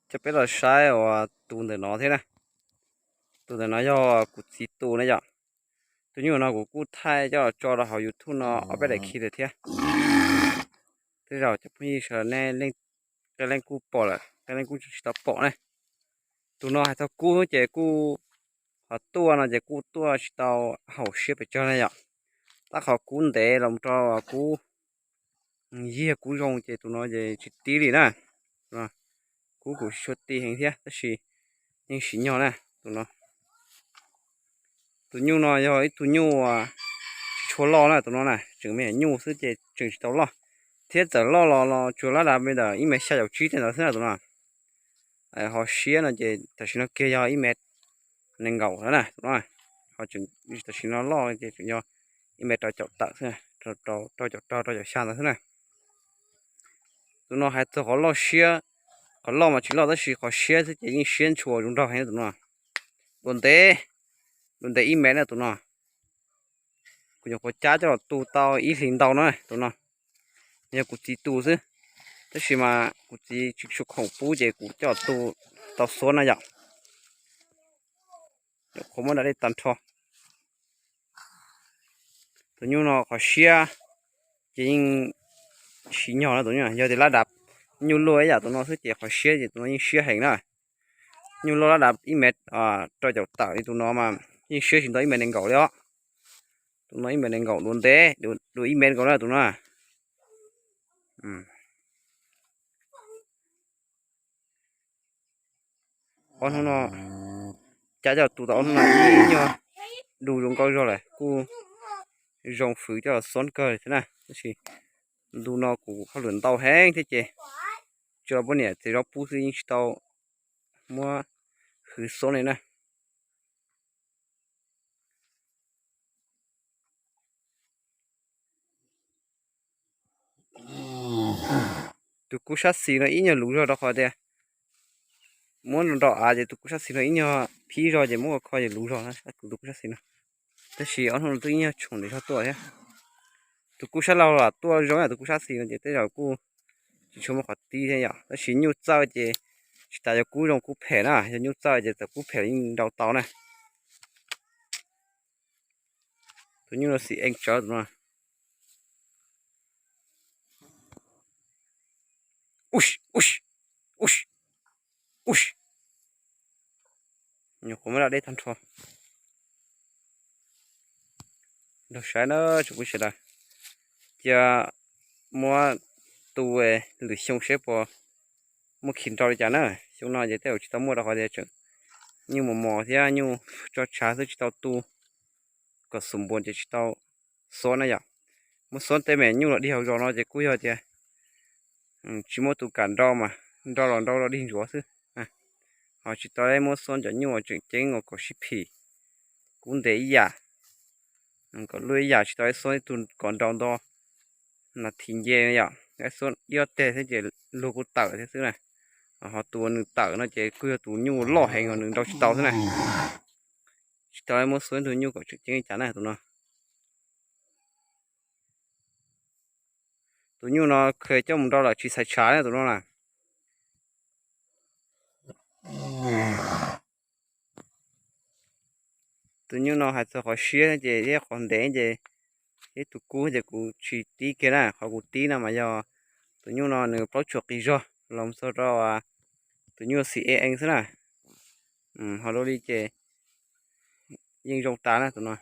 Coj peb los saib uas tus ntawm no thiab na. Tus ntawm no yog kuv txiv tus na yom. Tus nyuj no kuv kuj thaij coj los tso rau hauv YouTube no ob peb daim khi lawm thiab. Tej zaum cov phooj ywg sawv daws nej leej kuj pom lawm, leej kuj tsis tau pom ne. Tus no hais txog kub ces kuj, ho tuaj no ces kuj tuaj tsis tau haum siab pes tsawg na yom. Tab qhov kub ntev los rau kub yig kub zoo ces tus no ces tsis tib li na. Kub kuj tsis tshua ti heev thiab tab sis yeej siv nyog na tus no. Tus nyuj no yog ib tug nyuj tsis tshua loj na tus no na, tseem me nyuj xwb ces tseem tsis tau loj, thiab txawm loj los los tsuas lab dav li ntawm ib mev xya caum tsib tej ntawd xwb na tus no. Ho siab no ces tam sim no kiag yog ib mev nees nkaum na tus no. Ho tam sim no loj ces tseem yog ib mev rau caum tawm xwb, rau caum rau rau caum xya ntawd xwb na. Tus no hais txog qhov loj siab, qhov loj mas tsis loj tab sis qhov siab xwb ces yeej siab ntshua zoo nraug heev tus no. Dua ntev, dua ntev ib mev na tus no. Kuv nyuam qhuav cab coj los tu tau ib hlis ntau na tus no. Yog kuv txiv tus xwb, tab sis mas kuv txiv tsis tshua khoom pub ces kuv coj los tu tau xuab na yom. Nyuam qhuav muab da dej tag nrho. Tus nyuj no qhov siab ces yeej siv nyog na tus no, yog tias lab dav nyuj luaj ib yam tus no xwb ces qhov siab ces tus no yeej siab heev na. Nyuj luaj lab dav ib mev rau caum tawm li tus no mas yeej siab tsis ntau ib mev nees nkaum li os. Tus no ib mev nees nkaum dua ntev, dua ib mev nkaus na tus no. Ob hnub no cab coj tu tau ob hnub no ib nyuag du zoo nkauj zog lawm kuj zoo fwv coj los xob kawg li thiab na. Tab sis ntu no kuv hauj lwm ntau heev thiab ces tsuas los poj niam txiav zaub pub xwb yeej tsis tau muab hwv xob li na. Tus kub sab xis no ib nyuag luv zog rau qhov tias muab nrau av ces tus kub sab xis no ib nyuag phib zog ces muab kho kho ces luv zog na tus kub sab xis no. Tab sis ob hnub no twb ib nyuag tshoom ntev zog tuaj thiab. Tus kub sab laug lam tuaj zoo yam tus kub sab xis no ces tej zaum kuj tsis tshua muaj qhov tib thiab yom, tab sis nyuj txawj ces tsis tas yog kub zoo kub phem na, yog nyuj txawj ces txawm kub phem los yeej nrau tau na. Tus nyuj no xim ees tsawv tus no. Nyuam qhuav muab da dej tag nrho. Nrog saib na tsoom phooj ywg sawv daws, cia muab tu lwm xyoo seb puas muaj khi nrau li cas na. Xyoo no ces tej zaum tsis tau muaj rau qhov tias tseem nyuj mos mos thiab nyuj tso tshav xwb tsis tau tu kom xum npuas ces tsis tau xob na yom. Muab xob tej me nyuj los dig hauv zos no ces kuj yog tias tsis muaj tus kam nrau mas nrau los nrau los dig ntsuav xwb. Ho tsis tau muab xob cov nyuj tseem ceeb uas kom sib phim kub ntev ib yam, kom luaj ib yam, tsis tau xob ib tug kom nrau nto nas this nce yom. Xob ib ob teg thiab ces luag kuj tawm thiab xwb na. Ho tus uas nws tawm no ces kuj yog tus nyuj loj heev uas nws nrau tsis tau xwb na. Tsis tau muab xob ib tug nyuj kom tseem ceeb li cas na tus no. Tus nyuj no kheev coj mus nrau lawm tsis xaiv tshav na tus no na. Tus nyuj no hais txog qhov siab ces thiab qhov ntev ces thiab tus kub ces kuv tsis tib kiag na, qhov kuv tib no mas yog tus nyuj no nws plaub tshuam qis zog los txog rau tus nyuj xim ees ees xwb na. Ho dua li ces yeej zoo tas na tus no.